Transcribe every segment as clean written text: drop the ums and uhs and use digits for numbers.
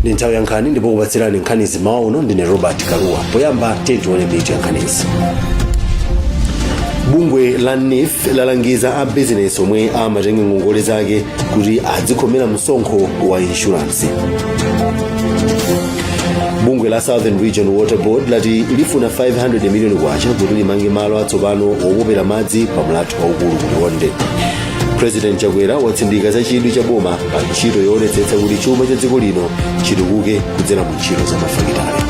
Ndi nthawi ya nkhani, ndipo kupatsirani nkhanizi mmawa uno ndine Robert Kaluwa. Poyamba tione mitu ya nkhanizi. Bungwe la NEEF lalangiza a bizinesi omwe amatenga ngongole zake kuti adzikhomera msonkho wa inshuransi. Bungwe la Southern Region Water Board lati lifuna 500 miliyoni kwacha kuti limange malo atsopano wopopera madzi pa mlatho waukulu ku Liwonde. President Chakwera watsindika za chidwi cha boma pa ntchito yoonetsetsa kuti chuma cha dziko lino chitukuke kudzera mu ntchito za mafakitale.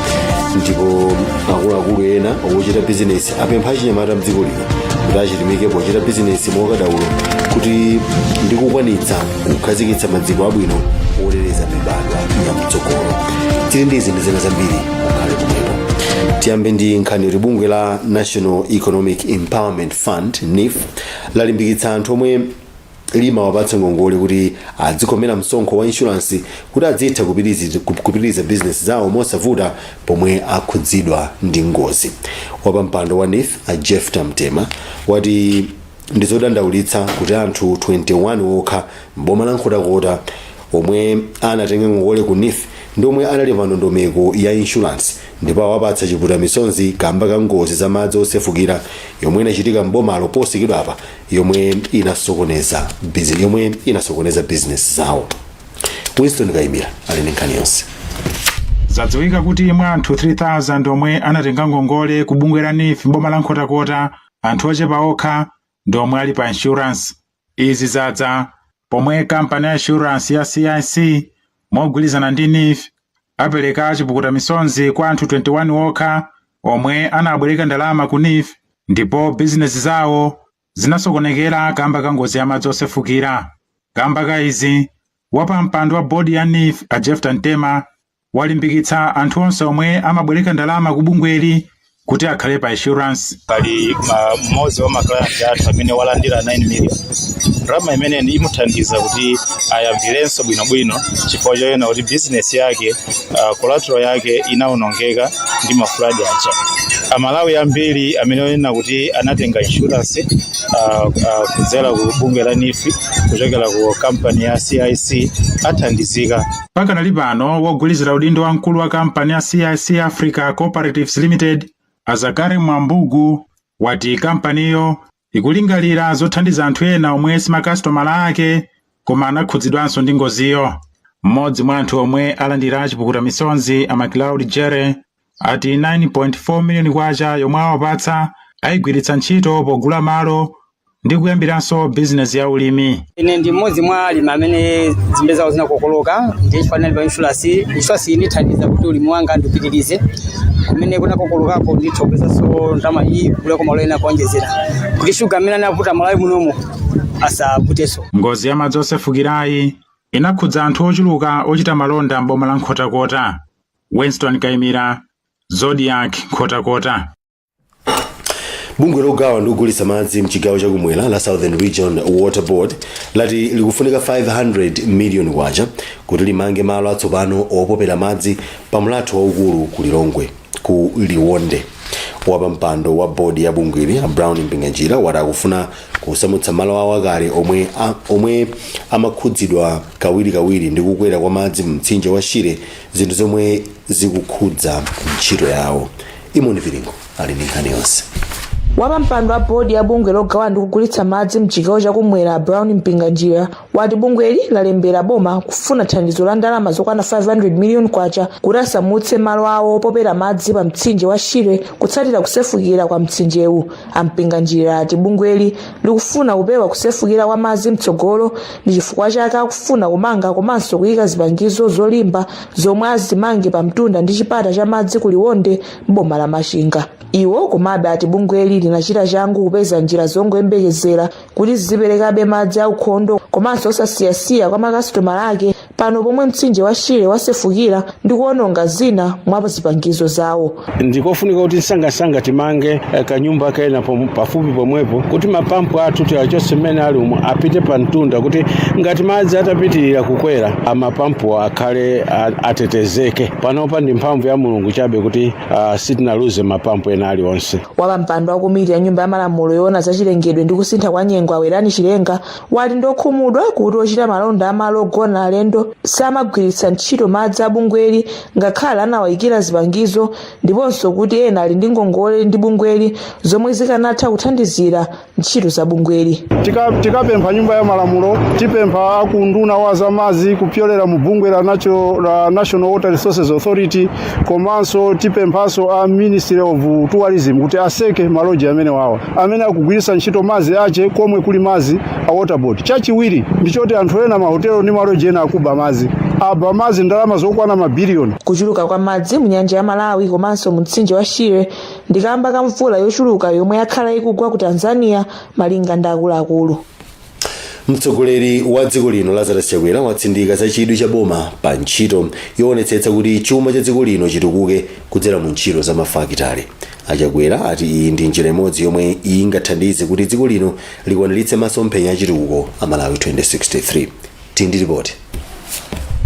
Ndipo akuluakulu ena wochita bizinesi apempha achinyamata mdziko lino kuti achilimike pochita bizinesi mwaukadaulo kuti ndi kukwanitsa kukhazikitsa maziko abwino olereza mibadwa ya mtsogolo. Tili ndi izi ndi zina zambiri, mukhale pomwepo. Tiyambe ndi nkhani yoti bungwe la National Economic Empowerment Fund, NEEF, lalimbikitsa anthu omwe limawapatsa ngongole kuti adzikhomera msonkho wa inshuransi kuti adzitha kupitiriza bizinesi zawo mosavuta pomwe akhudzidwa ndi ngozi. Wapampando wa NEEF, a Jefta Mtema, wati ndizodandaulitsa kuti anthu 21 okha mboma la Nkhotakota omwe anatenga ngongole ku NEEF ndi omwe anali pa ndondomeko ya insurance, ndipo awapatsa chiputa misonzi kamba ka ngozi za madzi osefukira yomwe inachitika mbomalo posachedwapa yomwe inasokoneza business zawo. Winston Kayimira ali ndi nkhani yonse. Zadziwika kuti mwa anthu 3000 omwe anatenga ngongole ku bungwe la NEEF mboma la Nkhotakota, anthu ochepa okha ndi omwe ali pa insurance. Izi zadza pomwe kampani ya insurance ya CIC mogwirizana ndi NEEF apereka chipukuta misonzi kwa anthu 21 okha omwe anabwereka ndalama ku NEEF ndipo bizinesi zawo zinasokonekera kamba ka ngozi ya madzi osefukira. Kamba ka izi, wapampando wa bodi ya NEEF, a Jefta Mtema, walimbikitsa anthu onse omwe amabwereka ndalama ku bungweli kuti akhale pa insurance. Pali mmodzi wa ma client athu amene walandira 9 million. Ndalama imene imuthandiza kuti ayambirenso bwinobwino, chifukwa choyena kuti business yake, collateral yake inawonongeka ndi ma flood aja. Amalawi ambiri amene onena kuti anatenga insurance kudzera ku bungwe la NEEF kuchokera ku kampani ya CIC athandizika. Pakanali pano, wogwirizira udindo wa mkulu wa kampani ya CIC Africa Cooperatives Limited, Azakari Mwambugu, wati kampaniyo ikulingalira zothandiza anthu ena omwe si makasitomala ake koma anakhudzidwanso ndi ngoziyo. Mmodzi mwa anthu omwe alandira chipukuta misonzi, a Macleod Jere, ati 9.4 miliyoni kwacha yomwe awapatsa ayigwiritsa ntchito pogula malo ndi kuyambiranso bizinesi ya ulimi. Ine ndi mmodzi mwa alimi amene zimbe zawo zinakokoloka, ndiye chifukwa ndinali pa insurance. Insurance indithandiza kuti ulimi wanga ndipitirize kumene kunakokolokako, nditha kupezanso ndalama iyi kuleko malo ena kuonjezera kuti shuga amene anavuta Malawi munomo asavutenso. Ngozi ya madzi osefukirayi inakhudza anthu ochuluka ochita malonda m'boma la Nkhotakota. Winston Kaimira, Zodiak, Nkhotakota. Bungwe logawa ndi kugulitsa madzi mchigawo chakumwera la Southern Region Water Board lati likufunika 500 million kwacha kuti limange malo atsopano opopera madzi pa mlatho waukulu ku Lilongwe ku Liwonde. Wapampando wa bodi ya bungweli, a Brown Mpinganjira, wati akufuna kusamutsa malo awo akale omwe amakhudzidwa kawirikawiri ndi kukwera kwa madzi mtsinje wa Shire, zinthu zomwe zikukhudza ntchito yawo. Imoni Piringo ali ndi nkhani yonse. Wapampando wa bodi ya bungwe logawa ndi kugulitsa madzi mchigawo chakumwera, Brown Mpinganjira, wati bungweli lalembera boma kufuna thandizo la ndalama zokwana 500 million kwacha kuti asamutse malo awo opopera madzi pa mtsinje wa Shire kutsatira kusefukira kwa mtsinjewu. Ampinganjira ati bungweli likufuna kupewa kusefukira kwa madzi mtsogolo, ndi chifukwa chake akufuna kumanga komanso kuyika zipangizo zolimba zomwe azimange pa mtunda ndi chipata cha madzi ku Liwonde m'boma la Machinga. Iwo komabe ati bungweli linachita changu kupeza njira zongoyembekezera kuti ziziperekabe madzi aukhondo komanso osasiyasiya kwa makasitomala ake pano pomwe mtsinje wa Shire wasefukira ndi kuwononga zina mwa zipangizo zawo. Ndikofunika kuti msangasanga timange kanyumba kena pafupi pomwepo kuti mapampu athu tiwachotse mmene ali umo apite pa mtunda, kuti ngati madzi atapitirira kukwera, amapampuwa akhale atetezeke. Panopa ndi mphamvu ya Mulungu chabe kuti sitinaluze mapampu ena aliwonse. Wapampando wa komiti ya nyumba ya malamulo yoona zachilengedwe ndi kusintha kwa nyengo, Awerani Chilenga, wati ndokhumudwa kuti ochita malonda amalo ogona alendo mahotelo samagwiritsa ntchito madzi a bungweli ngakhale anawayikira zipangizo, ndiponso kuti ena ali ndi ngongole ndi bungweli zomwe zikanatha kuthandizira ntchito za bungweli. Tikapempha nyumba ya malamulo, tipempha akunduna wa zamazi kupyolera mu bungwe la National Water Resources Authority, komanso tipemphanso a Ministry of Tourism kuti aseke maloji amene wawa amene akugwiritsa ntchito mazi ache komwe kuli mazi a Water Board. Chachiwiri ndichoti anthu ena, mahotelo ndi maloji ena, akuba mazi, aba mazi ndalama zokwana mabiliyoni. Kuchuluka kwa madzi mu nyanja ya Malawi komanso mu mtsinje wa Shire ndi kamba ka mvula yochuluka yomwe yakhala ikugwa ku Tanzania, malinga ndi akuluakulu. Mtsogoleri wa dziko lino Lazarus Chakwera watsindika za chidwi cha boma pa ntchito yoonetsetsa kuti chuma cha dziko lino chitukuke kudzera mu ntchito za mafakitale. Achakwera ati iyi ndi njira imodzi yomwe ingathandize kuti dziko lino likwaniritse masomphenya achitukuko a Malawi 2063. Tindi ripoti.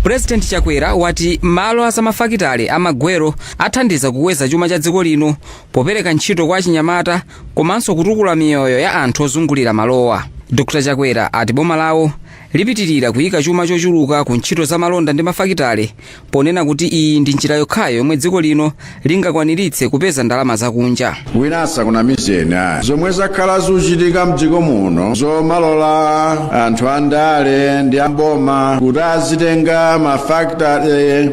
Purezidenti Chakwera wati malo azamafakitale amagwero athandiza kukweza chuma cha dziko lino popereka ntchito kwa achinyamata komanso kutukula miyoyo ya anthu ozungulira malowa. Dr Chakwera ati boma lawo lipitirira kuyika chuma chochuluka ku ntchito za malonda ndi mafakitale, ponena kuti iyi ndi njira yokhayo yomwe dziko lino lingakwaniritse kupeza ndalama zakunja. Wina asakunamizeni ayi. Zomwe zakhala zikuchitika mdziko muno, zomalola anthu andale ndi aboma kuti azitenga mafakitale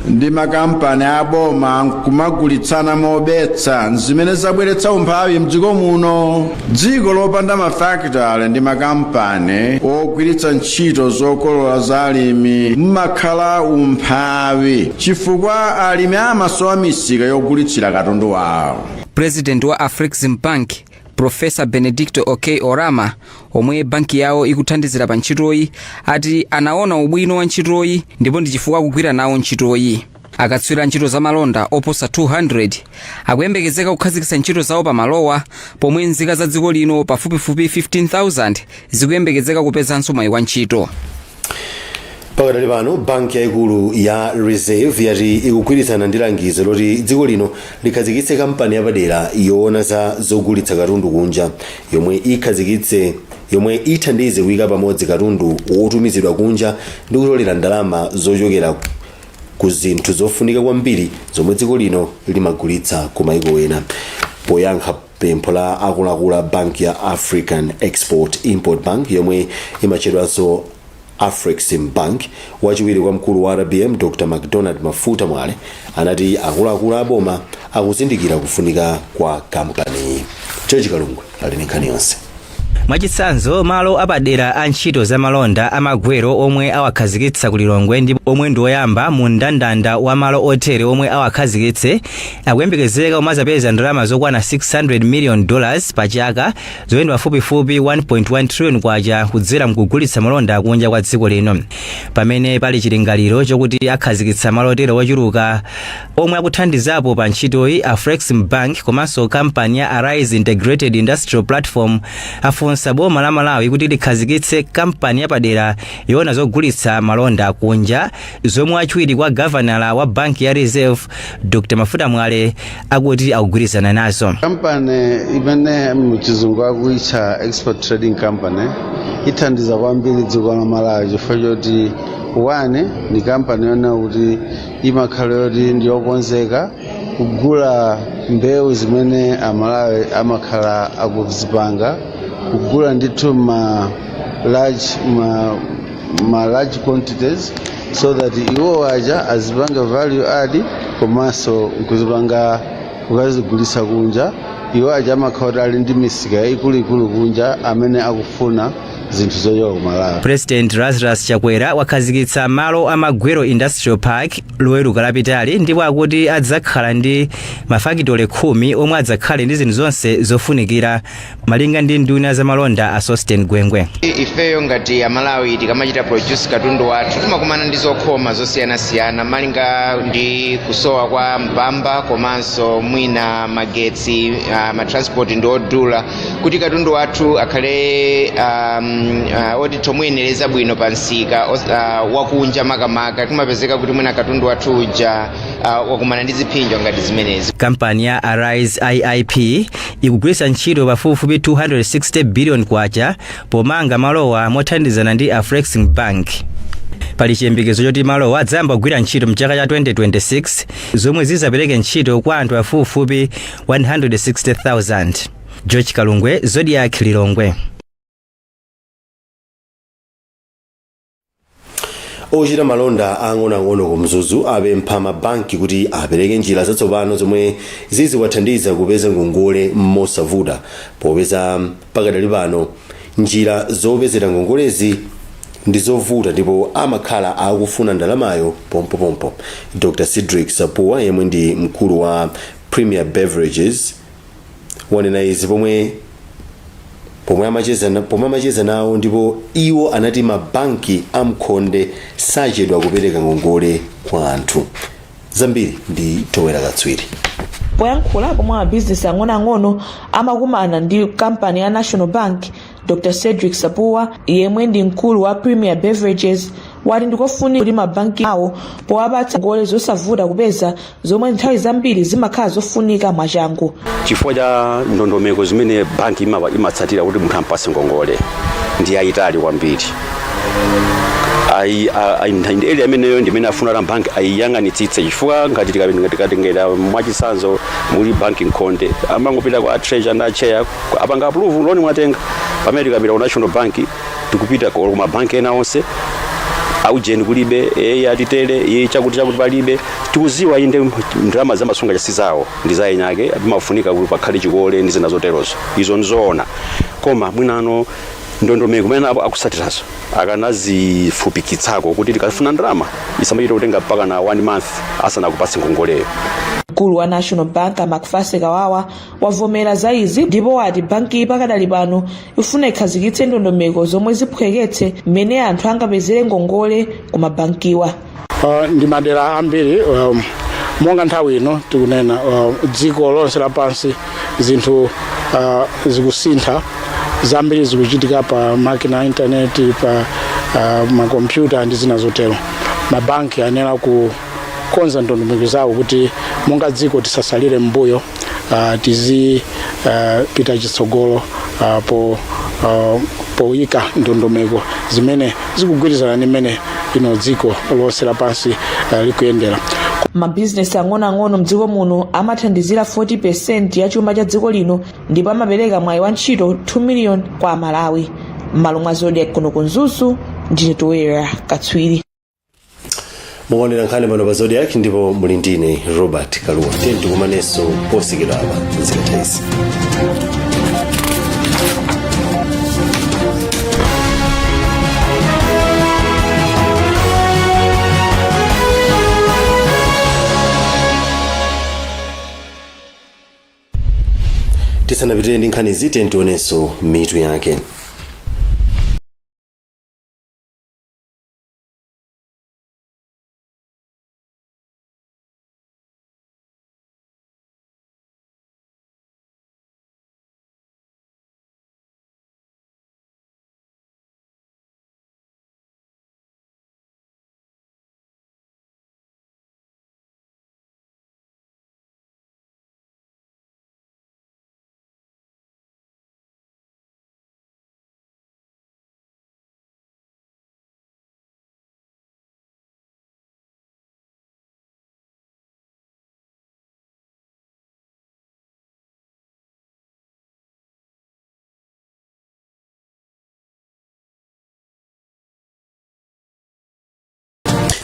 ndi makampani aboma nkumagulitsana mobetsa, zimene zabweretsa umphawi mdziko muno. Dziko lopanda mafakitale ndi makampani ogwiritsa ntchito zokolola za alimi mmakhala umphawi, chifukwa alimi amasowa misika yogulitsira katundu wawo. President wa Afrexim Bank, Professor Benedicto Ok Orama, omwe banki yawo ikuthandizira pa ntchitoyi, ati anaona ubwino wa ntchitoyi ndipo ndi chifukwa akugwira nawo ntchitoyi. Akatswiri a ntchito zamalonda oposa 200 akuyembekezeka kukhazikitsa ntchito zawo pamalowa, pomwe nzika za dziko lino pafupifupi 15,000 zikuyembekezeka kupezanso mwayi wa ntchito. Pakadali pano, banki yayikulu ya Reserve yati ikugwirizana ndi langizo loti dziko lino likhazikitse kampani yapadera yoona za zogulitsa katundu kunja, yomwe ithandize kuyika pamodzi katundu wotumizidwa kunja ndi kutolera ndalama zochokera ku zinthu zofunika kwambiri zomwe dziko lino limagulitsa ku maiko ena. Poyankha pempho la akuluakulu a banki ya African Export Import Bank, yomwe imatchedwanso Afrexim Bank, wachiwiri kwa mkulu wa RBM Dr MacDonald Mafuta Mwale anati akuluakulu aboma akuzindikira kufunika kwa kampani. George Kalungwe ali ndi nkhani yonse. Mwachitsanzo, malo apadera a ntchito zamalonda amagwero omwe awakhazikitsa ku Lilongwe ndi omwe ndi oyamba mu mndandanda wa malo otere omwe awakhazikitse, akuyembekezeka kumazapeza ndalama zokwana $600 million pa chaka, zoyenda pafupifupi 1.1 trillion kwacha, kudzera mkugulitsa malonda kunja kwa dziko lino. Pamene pali chilingaliro chokuti akhazikitsa malo otere ochuluka, omwe akuthandizapo pa ntchitoyi, Afrexim Bank komanso kampani ya Arise Integrated Industrial Platform, afunsa boma la Malawi kuti likhazikitse kampani yapadera yoona zogulitsa malonda kunja, zomwe wachiwiri kwa gavanala wa banki ya Reserve Dr Mafuta Mwale akuti akugwirizana nazo. Kampani imene mchizungu akuitcha export trading company ithandiza kwambiri dziko la Malawi, chifukwa choti one, ni kampani yonena kuti imakhala yoti ndiyokonzeka kugula mbewu zimene Amalawi amakhala akuzipanga, kugula ndithu ma large quantities, so that iwo aja azipanga value add komanso kuzipanga kukazigulitsa kunja. Iwo aja amakhala kuti ali ndi misika ikuluikulu kunja amene akufuna zinthu zochoka ku Malawi. President Lazarus Chakwera wakhazikitsa malo amagwero Industrial Park Loweruka lapitali, ndipo akuti adzakhala ndi mafakitole 10 omwe adzakhale ndi zinthu zonse zofunikira, malinga ndi nduna zamalonda a Sosten Gwengwe. Ifeyo ngati Amalawi tikamachita produce katundu wathu, timakumana ndi zokhoma zosiyanasiyana malinga ndi kusowa kwa mpamba komanso mwina magetsi, matransport ndi odula kuti katundu wathu akhale oti tomuyenereza bwino pa msika wakunja. Makamaka timapezeka kuti mwina katundu wathu uja wakumana ndi ziphinjo ngati zimenezi. Kampani ya Arise IIP ikugwiritsa ntchito pafupifupi 260 billion kwacha pomanga malowa mothandizana ndi Afrexim Bank. Pali chiyembekezo choti malowa adzayamba kugwira ntchito mchaka cha 2026, zomwe zizapereke ntchito kwa anthu pafupifupi 160,000. George Kalungwe, Zodiak, Lilongwe. Ochita malonda ang'onoang'ono ku Mzuzu apempha mabanki kuti apereke njira zatsopano zomwe ziziwathandiza kupeza ngongole mosavuta, popeza pakadali pano njira zopezera ngongolezi ndi zovuta ndipo amakhala akufuna ndalamayo pompopompo. Dr Cedric Sapua, yemwe ndi mkulu wa Premier Beverages, wanena izi pomwe amacheza nawo, ndipo iwo anati mabanki amkhonde sachedwa kupereka ngongole kwa anthu. Zambiri ndi Towera Katswiri. Poyankhula pomwe mabizinesi ang'onoang'ono amakumana ndi kampani ya National Bank, Dr Cedric Sapua, yemwe ndi mkulu wa Premier Beverages, wati ndikofunika kuti mabanki awo powapatsa ngongole zosavuta kupeza, zomwe nthawi zambiri zimakhala zofunika mwachangu. Chifukwa cha ndondomeko zimene banki imatsatira kuti munthu ampase ngongole ndi yayitali kwambiri. Ndi area imeneyo ndimene afuna kuti banki ayiyang'anitsitse, chifukwa ngati tikatengera mwachitsanzo muli banki nkhonde, amangopita kwa treasurer ndi acheya, apanga approve, loan mwatenga. Pamene tikapita ku National Bank, tikupita ku mabanki ena onse, aujeni kulibe, atitere iye chakuti chakuti palibe. Tikuziwa inde ndalama zamasunga chasi zawo ndi za eni ake, pimafunika kuti pakhale chikole ndi zina zoterozo, izo nzoona. Koma mwinano ndondomeko kumene akusatirazo akanazifupikitsako kuti tikafuna ndalama isamachite kutenga mpaka na one month asanakupatse ngongoleyo. Mkulu wa National Bank, Macpherson Kawawa, wavomera za izi ndipo wati banki pakadali pano ifuna ikhazikitse ndondomeko zomwe ziphweketse mmene anthu angapezere ngongole ku mabankiwa. Ndi madera ambiri, monga nthawi ino tikunena, dziko lonse lapansi zinthu zikusintha, zambiri zikuchitika pa makina a intaneti, pa makompyuta ndi zina zotero. Mabanki ayenera kukonza ndondomeko zawo kuti monga dziko tisasalire mbuyo, tizi pita chitsogolo poyika ndondomeko zimene zikugwirizana ndi mmene ino dziko lonse lapansi likuyendera. Mabizinesi ang'onoang'ono mdziko muno amathandizira 40% ya chuma cha dziko lino ndipo amapereka mwayi wa ntchito 2 million kwa Amalawi. M'malo mwa Zodiak kuno ku Mzuzu, ndine Towera Katswiri. Mukuonera nkhani pano pa Zodiak ndipo muli ndine Robert Kaluwa. Tiye tikumanenso posachedwa apa zikatha izi. Tisanapitire ndi nkhanizi, tiye tionenso mitu yake.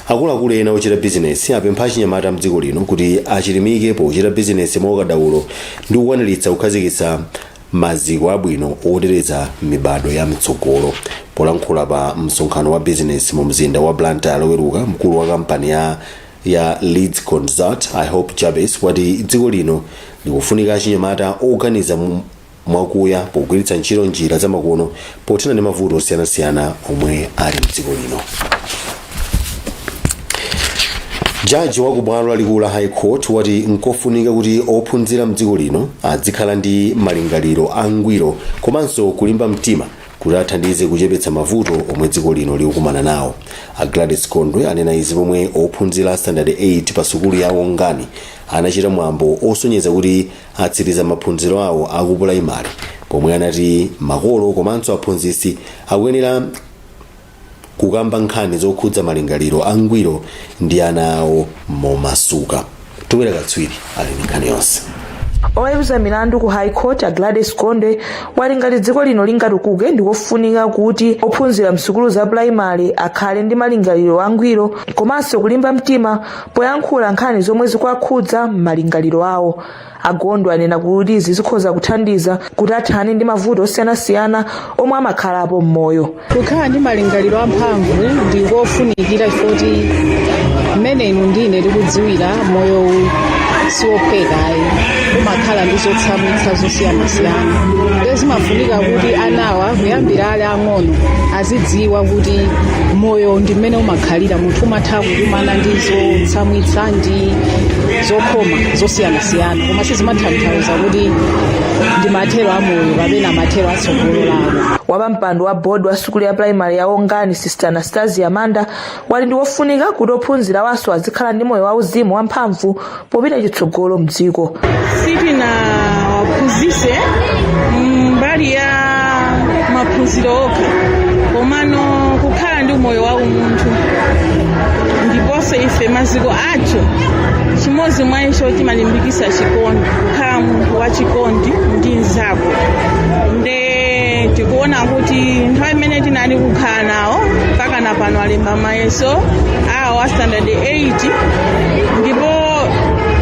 Akuluakulu ena ochita bizinesi apempha achinyamata mdziko lino kuti achilimike pochita bizinesi mwaukadaulo ndi kukwaniritsa kukhazikitsa maziko abwino oteteza mibado ya mtsogolo. Polankhula pa msonkhano wa bizinesi mu mzinda wa Blantyre Loweruka, mkulu wa kampani ya Leads Consult, I Hope Jabes, wati dziko lino likufunika achinyamata oganiza mwakuya pogwiritsa ntchito njira zamakono pothana ndi mavuto osiyanasiyana omwe ali mdziko lino. Jaji wa ku bwalo lalikulu la High Court wati nkofunika kuti ophunzira mdziko lino adzikhala ndi malingaliro angwiro komanso kulimba mtima kuti athandize kuchepetsa mavuto omwe dziko lino likukumana nawo. A Gladys Kondwe anena izi pomwe ophunzira standard 8 pa sukulu ya Wongani anachita mwambo osonyeza kuti atsiriza maphunziro awo aku pulaimali, pomwe anati makolo komanso aphunzitsi akuyenera Kukamba nkhani zokhudza malingaliro angwiro ndi ana awo momasuka. Towera Katswiri ali ndi nkhani yonse. Oweruza milandu ku High Court a Gladys Gondwe wati ngati dziko lino lingatukuke, ndikofunika kuti ophunzira msukulu za pulaimali akhale ndi malingaliro angwiro komanso kulimba mtima poyankhula nkhani zomwe zikuwakhudza malingaliro awo. Agondwe anena kuti izi zikhoza kuthandiza kuti athane ndi mavuto osiyanasiyana omwe amakhalapo m'moyo. Kukhala ndi malingaliro amphamvu ndi kofunikira chifukwa mmene inu ndine tikudziwira, moyo siwophwekayi, umakhala ndi zotsamwitsa zosiyanasiyana. Ndiye zimafunika kuti anawa kuyambira ali ang'ono azidziwa kuti moyo ndi mmene umakhalira, munthu umatha kukumana ndi zotsamwitsa ndi zokhoma zosiyanasiyana, koma sizimatanthauza kuti ndi mathero a moyo kapena mathero atsogolo lawo. Wapampando wa board wa sukulu ya primary ya Ongani, Sister Anastasia Manda, wati ndi wofunika kuti ophunzira waso azikhala ndi moyo wauzimu wamphamvu popita chitsogolo mdziko. Sitinawaphunzitse mbali ya maphunziro okha, komano kukhala ndi umoyo wa umunthu. Ndiponso ife maziko athu, chimodzi mwa icho timalimbikitsa chikondi, kukhala munthu wachikondi ndi mnzako. Nde tikuona kuti nthawi imene tinali kukhala nawo mpaka na pano alemba mayeso awo a standard 8, ndipo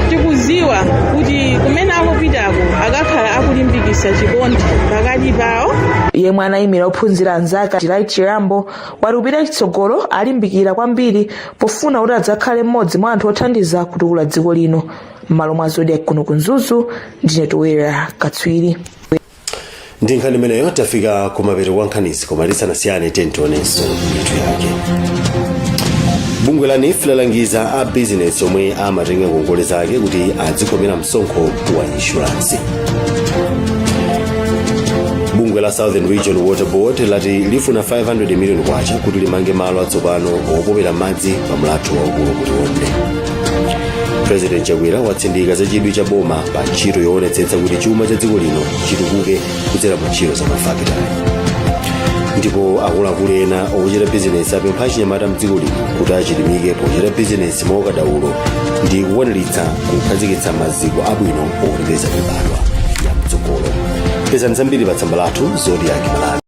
tikuziwa kuti kumene akupitako akakhala akulimbikitsa chikondi pakati pawo. Yemwe anayimira ophunzira anzake, Delight Chirambo, wati kupita chitsogolo alimbikira kwambiri pofuna kuti adzakhale mmodzi mwa anthu othandiza kutukula dziko lino. M'malo mwa Zodiak kuno ku Mzuzu, ndine Towera Katswiri. Ndi nkhani imeneyo tafika kumapeto kwa nkhanizi, koma tisanasiyane tionenso mitu yake. Bungwe la NEEF lalangiza a bizinesi omwe amatenga ngongole zake kuti adzikhomera msonkho wa inshuransi. Bungwe la Southern Region Water Board lati lifuna 500 million kwacha kuti limange malo atsopano opopera madzi pa mlatho waukulu ku Liwonde. President Chakwera watsindika za chidwi cha boma pa ntchito yoonetsetsa kuti chuma cha dziko lino chitukuke kudzera mu ntchito za mafakitale. Ndipo akuluakulu ena ochita bizinesi apempha achinyamata mdziko lino kuti achilimike pochita bizinesi mwaukadaulo ndi kukwaniritsa kukhazikitsa maziko abwino oteteza mibadwo ya mtsogolo. Pezani zambiri pa tsamba lathu, Zodiak Malawi.